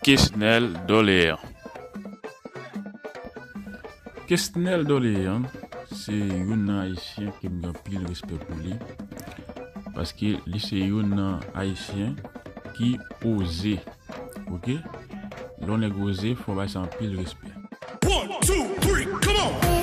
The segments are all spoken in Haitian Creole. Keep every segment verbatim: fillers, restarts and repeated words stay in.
Kesnel Doléan. Kesnel Doléan se youn nan Ayisyen ke m gen anpil respè pou li, paske li se youn nan Ayisyen ki oze, oke? Lè yon nèg oze, fò w bay sa anpil respè. One, two, three, come on!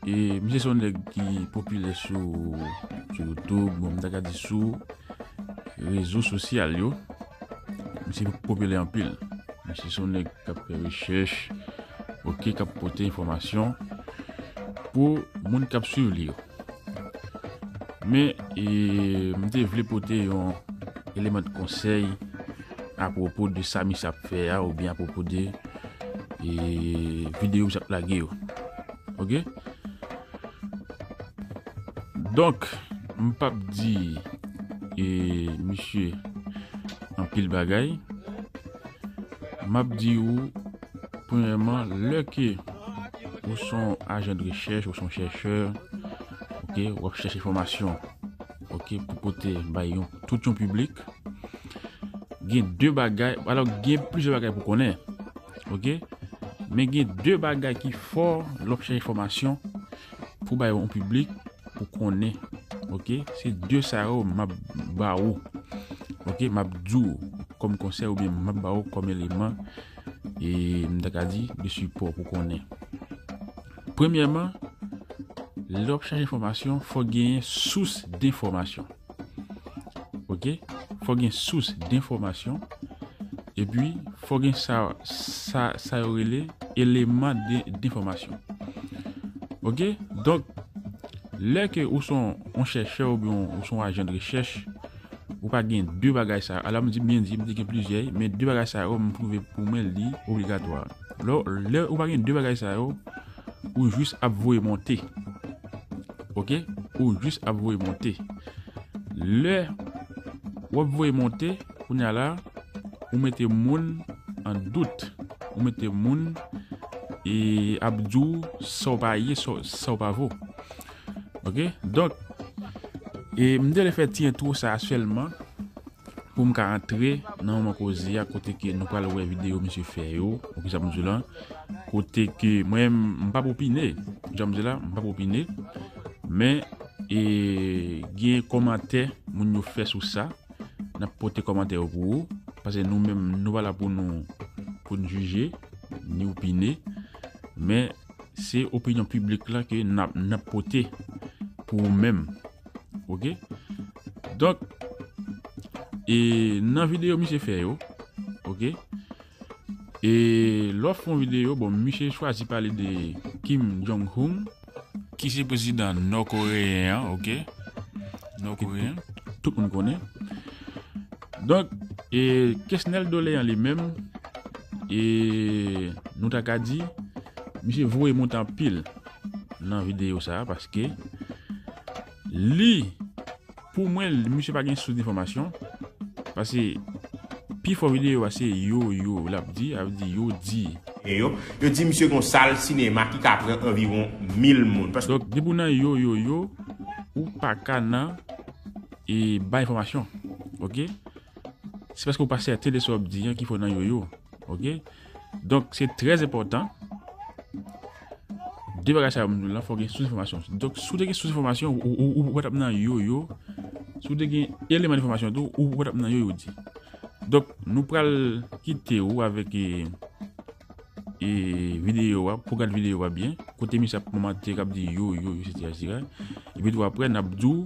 E misye se yon nèg ki popilè sou, sou YouTube, bon, m ta ka di sou rezo sosyal yo. Misye popilè anpil. Misye se yon nèg k ap fè rechèch, oke, k ap pote enfòmasyon pou moun k ap swiv li yo. Men, e, m te vle pote yon eleman de konsèy apwopo de sa misye ap fè a, oubyen apwopo de, e, videyo misye ap lage yo. Oke? Donk, m p ap di, e, misye anpil bagay. M ap di ou, premyèman, lè ke ou se yon ajan de rechèch, ou se yon chèchè, oke, w ap chèche enfòmasyon, oke, pou pote bay yon, tout yon piblik, gen de bagay, alò, gen plizyè bagay pou konnen, oke, men gen de bagay ki fò lè w ap chèche enfòmasyon pou bay yon piblik, pou konnen. Oke? Se de sa yo m ap ba ou. Oke? M ap di w kòm konsèy oubyen m ap ba ou kòm eleman, e m ta ka di, de sipò pou konnen. Premyèman, lè w ap chache enfòmasyon, fò genyen sous denfòmasyon. Oke? Fò gen sous denfòmasyon. Epi, fò gen sa, sa, sa yo rele eleman de, denfòmasyon. Oke? Donk, lè ke ou se yon, yon chèchè oubyen ou se yon ajan de rechèch, ou pa gen de bagay sa yo. Alò, m di byen di, m te gen plizyè, men de bagay sa yo, m twouve pou mwen li obligatwa. Lè, lè ou pa gen de bagay sa yo, ou jis ap voye monte. Oke? Ou jis ap voye monte. Lè w ap voye monte, kounye a la, ou mete moun an dout. Ou mete moun, e, ap di w sa w pa ye, sa, sa w pa vo. Oke? Donk, e, m te vle fè ti entwo sa a sèlman pou m ka antre nan moman koze a, kote ke nou pral wè videyo misye fè yo, ou ki sa m di la, kote ke mwen, m p ap opine, jan m di la, m p ap opine, men, e, gen kòmantè moun yo fè sou sa, n ap pote kòmantè yo pou ou, paske nou menm, nou pa la pou nou, pou n jije, ni opine, men se opinyon piblik la ke n ap, n ap pote pou ou menm. Oke? Donk, e nan videyo misye fè yo, oke? E lè w ap fè yon videyo, bon, misye chwazi pale de Kim Jong-un, ki se prezidan nò-koreyen an, oke? Nò-koreyen. Tout moun konnen. Donk, e Kesnel Doléan li menm, e nou ta ka di, misye voye monte anpil nan videyo sa a, paske li, pou mwen, misye pa gen sous denfòmasyon, paske pifò videyo a se yo, yo, l ap di, ap di, yo di. E yo, yo di misye gon sal sinema ki ka pran anviwon mil moun. Donk, depi w nan yo, yo, yo, ou pa ka nan, e, bay enfòmasyon. Oke? Se paske ou pa sèten de sa w ap di an ki fè w nan yo, yo. Oke? Donk, se trè enpòtan. De bagay sa yo, m di w la, fò w gen sous enfòmasyon. Donk, si w te gen sous enfòmasyon, ou, ou, ou, ou pa t ap nan yo, yo. Si w te gen eleman enfòmasyon tou, ou pa t ap nan yo, yo di. Donk, nou pral kite w avèk, e, e videyo a, pou w gad videyo a byen, kote misye ap kòmante, k ap di yo, yo, yo, etsetera, etsetera. Epi tou apre, n ap di w,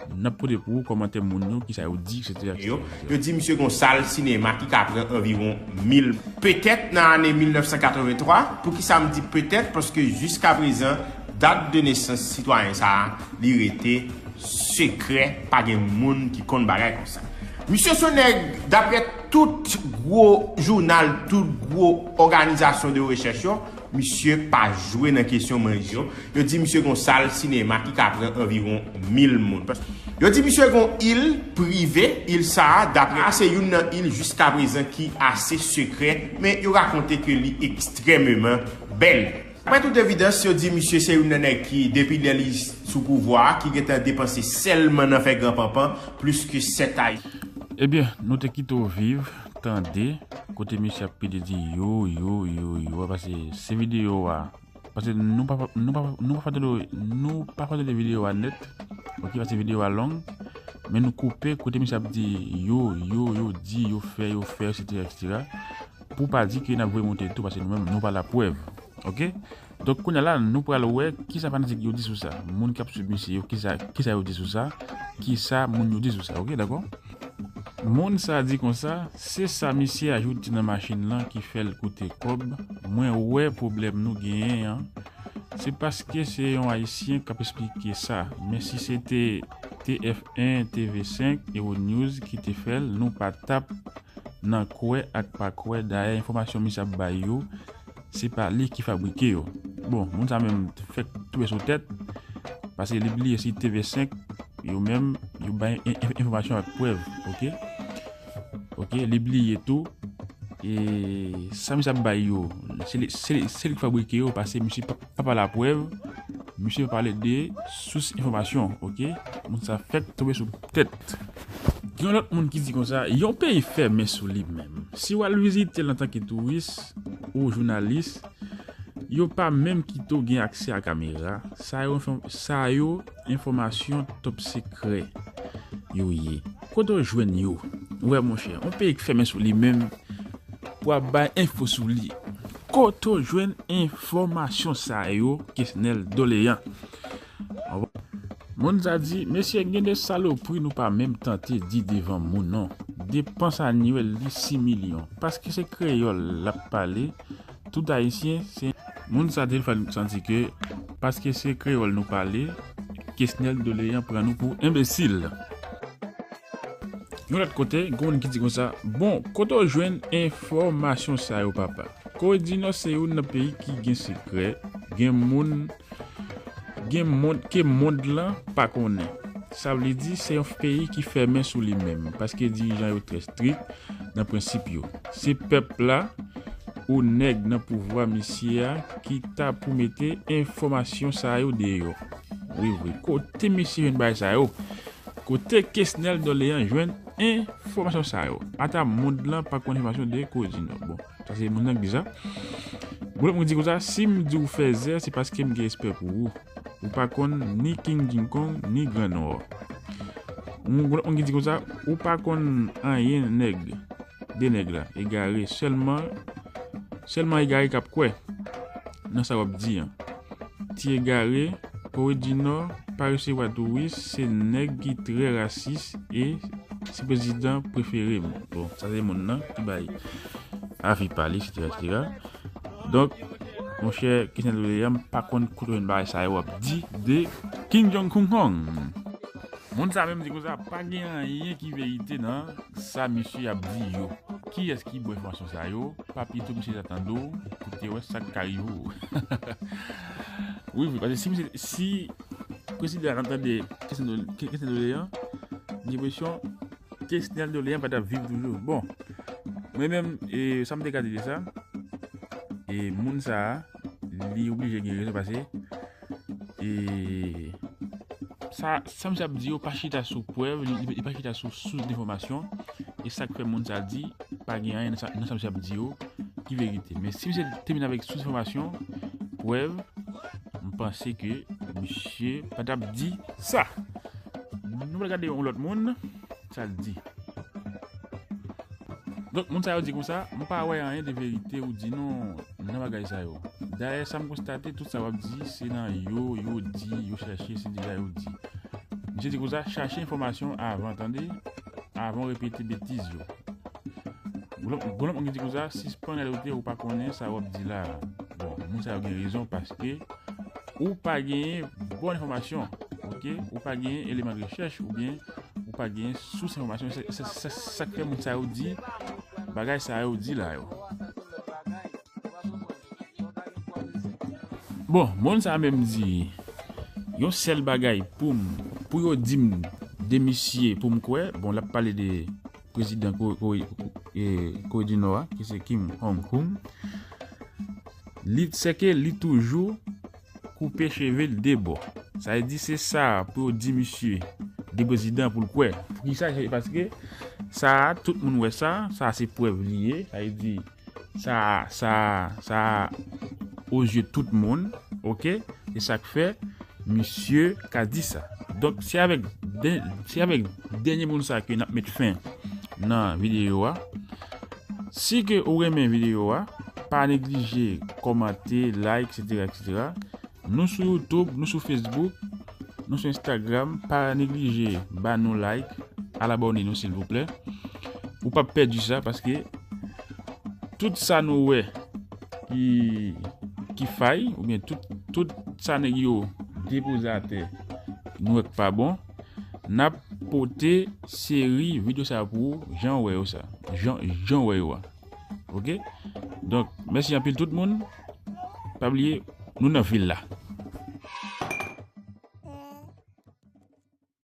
n ap pote pou ou kòmantè moun yo, kisa yo di, etsetera, yo, etsetera, etsetera. Yo di misye gon sal sinema ki ka pran anviwon mil. Petèt nan ane mil nèf san katrevenntwa, poukisa m di petèt? Paske jiskaprezan, dat de nesans sitwayen sa a, li rete sekrè, pa gen moun ki konn bagay konsa. Misye se nèg, daprè tout gwo jounal, tout gwo òganizasyon de rechèch yo, misye pa jwe nan kesyon manje yo. Yo di misye gon sal sinema ki ka pran anviwon mil moun. Yo di misye gon il prive, il sa a, daprè a, se youn nan il jiskaprezan ki ase sekrè, men yo rakonte ke li ekstrèmeman bèl. Daprè tout evidans, yo di misye se youn nan nèg ki, depi lè li sou pouvwa a ki gentan depanse sèlman nan fè gran panpan plis ke sèt Ayisyen. Ebyen, nou te kite w viv, tande, kote misye ap pede di yo, yo, yo, yo, paske se videyo a, paske nou pa nou pa nou pa fè tande nou pa fè tande videyo a nèt, ok, paske videyo a long, men nou koupe kote misye ap di yo, yo, yo di, yo fè, yo fè, etsetera, etsetera, pou pa di ke n ap voye monte tou, paske nou menm nou pa laprèv, ok. Donk kounye a la nou pral wè kisa fanatik yo di sou sa, moun k ap swiv misye yo, kisa kisa yo di sou sa, kisa moun yo di sou sa, ok, dakò. Moun sa di konsa, se sa misye ajoute nan machin lan ki fè l koute kòb. Mwen wè pwoblèm nou genyen an, se paske se yon ayisyen k ap esplike sa, men si se te T F un, T V cinq, Ewo News ki te fè l, nou pa t ap nan kwè ak pa kwè. Dayè enfòmasyon misye ap bay yo, se pa li ki fabrike yo. Bon, moun sa menm fèk tonbe sou tèt, paske li bliye si T V cinq yo menm yo bay enfòmasyon ak prèv, ok. Ok, li bliye tou, e sa misye ap bay yo, se li ki fabrike yo, paske misye pa pa laprèv, misye pale de sous enfòmasyon, ok. Moun sa fèk tonbe sou tèt. Gen yon lòt moun ki di konsa, yon peyi fèmen sou li menm, si w al vizite l antanke touris ou jounalis, yo pa menm kite w gen aksè a kamera. Sa yo sa yo enfòmasyon top sekrè yo ye. Kote w jwenn yo? Ou wè monchè, yon peyi k fèmen sou li menm pou ap bay enfo sou li. Kote w jwenn enfòmasyon sa yo? Kesnèl Doleyan. Moun sa di, mesye, gen de salopri nou pa menm tante di devan moun non. Depans anyèl li sis milyon. Paske se kreyòl l ap pale, tout ayisyen se. Moun sa te fè n santi ke paske se kreyòl nou pale, Kesnèl Doleyan pran nou pou enbesil. Yon lòt kote, gen moun ki di konsa, bon, kote w jwenn enfòmasyon sa yo papa? Kore di Nò se youn nan peyi ki gen sekrè, gen moun gen mond ke mond lan pa konnen. Sa vle di se yon peyi ki fèmen sou li menm, paske dirijan yo trè strik nan prensip yo. Se pèp la ou nèg nan pouvwa misye a ki ta pou mete enfòmasyon sa yo deyò. Wi vre, kote misye jwenn bagay sa yo? Kote Kesnèl Doleyan jwenn enfòmasyon sa yo? Ata mond lan pa konn enfòmasyon de Kore di Nò. Bon, sa se moun nan ki di sa. Gwoup moun di konsa, si m di w fèzè, se paske m gen respè pou ou. Ou pa konn ni King King Kong, ni Gran Nò. Gwoup moun ki di konsa, ou pa konn anyen nèg, de nèg la, egare, sèlman, sèlman egare k ap kwè nan sa w ap di an. Ti egare, Kore di Nò pa resevwa touris, se nèg ki trè rasis e se prezidan prefere m. Bon, sa se moun nan ki bay avi pale, etsetera, etsetera. Donk, monchè, Kesnèl Doleyan, m pa konn kote w jwenn bagay sa yo w ap di de King Jong Kong Kong. Moun sa menm di konsa, pa gen anyen ki verite nan sa misye ap di yo. Kiyès ki ba w enfòmasyon sa yo? Pa pito misye ta tande w pou te wè sa k ka rive w. Wi, wi, paske si misye, si prezidan an tande Kesnèl Doleyan, m gen enpresyon Kesnèl Doleyan pa t ap viv toujou. Bon, mwen menm, e, sa m te ka di de sa, e, moun sa a, li oblije gen rezon paske e, sa, sa misye ap di yo pa chita sou prèv, li, li pa chita sou sous denfòmasyon, e sa k fè moun sa di pa gen anyen nan sa, nan sa misye ap di yo ki verite. Men si misye te vin avèk sous enfòmasyon, prèv, m panse ke misye pa t ap di sa. Nou pral gade yon lòt moun, sa l di. Donk, moun sa yo di konsa, m pa wè anyen de verite ou di non nan bagay sa yo. Dayè, sa m konstate, tout sa w ap di, se nan yo, yo di, yo chèche, se deja yo di. Misye di konsa, chache enfòmasyon avan, tande, avan w repete betiz yo. Gwoup moun ki di konsa, sispann radote, ou pa konnen sa w ap di la. Bon, moun sa yo gen rezon paske ou pa genyen bon enfòmasyon, ok? Ou pa genyen eleman de rechèch oubyen ou pa genyen sous enfòmasyon. Se sa k fè moun sa yo di bagay sa yo di la yo. Bon, moun sa menm di yon sèl bagay pou m, pou yo di m de misye pou m kwè. Bon, l ap pale de prezidan Kore di Nò a, ki se Kim Jong-un. Li, sèke li toujou koupe cheve l de bò. Sa vle di se sa pou yo di misye de prezidan pou l kwè. Poukisa? Se paske sa a, tout moun wè sa, sa a se prèv li ye. Sa vle di sa, sa, sa, ozye tout moun, oke? Se sa k fè misye ka di sa. Donk, se avèk, se avèk dènye moun sa ke n ap met fen nan videyo a. Si ke ou renmen videyo a, pa neglije kòmante, like, etsetera, etsetera. Nou sou YouTube, nou sou Facebook, nou sou Instagram, pa neglije ba nou like, al abòne nou silvouplè. Ou p ap pèdi sa paske tout sa nou wè ki, ki fay, oubyen tout, tout sa nèg yo depoze atè, nou wè k pa bon, n ap pote seri videyo sa pou ou, jan w wè yo sa, jan, jan w wè yo a. Oke? Donk, mèsi anpil tout moun. Pa bliye, nou nan vil la.